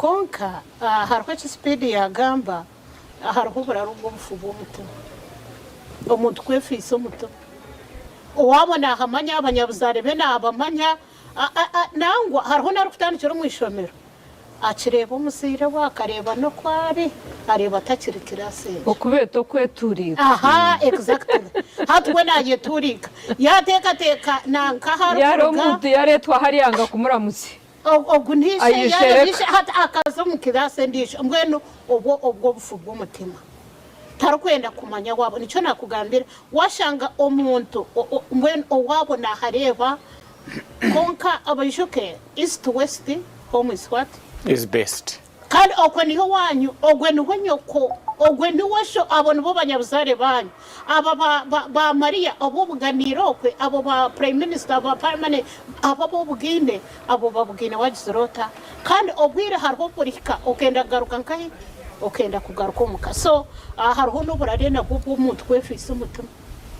Kwonka hariho eki Speed yaagamba, hariho oburaru bw'obufu bw'omutima. Omuntu kwefiisa omutima. Owaabo naahamanya, abanyabuzaare be naabamanya, nangwa hariho n'arikutandikira omu ishomero akireeba omuzaire we akareeba n'oku ari, areeba atakiri kiraasi egyo. Okubeeta okwetuuriika. Aha, exactly. Hati we naayetuuriika. Yaateekateeka nanka ahu Yaari arikuruga. omuntu yareetwa hariya anga kumuramutsya. Ogu ni ishe, Ayeshereka. yaaba ishe, hati akaza omu kiraasi endiijo. Mbwenu obwo obwo obufu bw'omutima. Tarikwenda kumanya waabo. Nikyo naakugambira, waashanga omuntu mbwenu owaabo naahareeba, kwonka oijuke east to west, home is what? Is best. Kandi okwo niho owaanyu, ogwo niwe nyoko, ogwo niwe sho, abo nibo banyabuzaare baanyu. Aba ba, ba, ba Maria obu obuganiire okwe, abo ba Prime Minister, abo ba Parliament, abo abu obugaine, abo babugaine waagizire ota? Kandi obwire hariho obu burihika okenda kugaruka nkahi? Okenda kugaruka omuka. So, hariho n'oburare nabwo obw'omuntu kwefiisa omutima.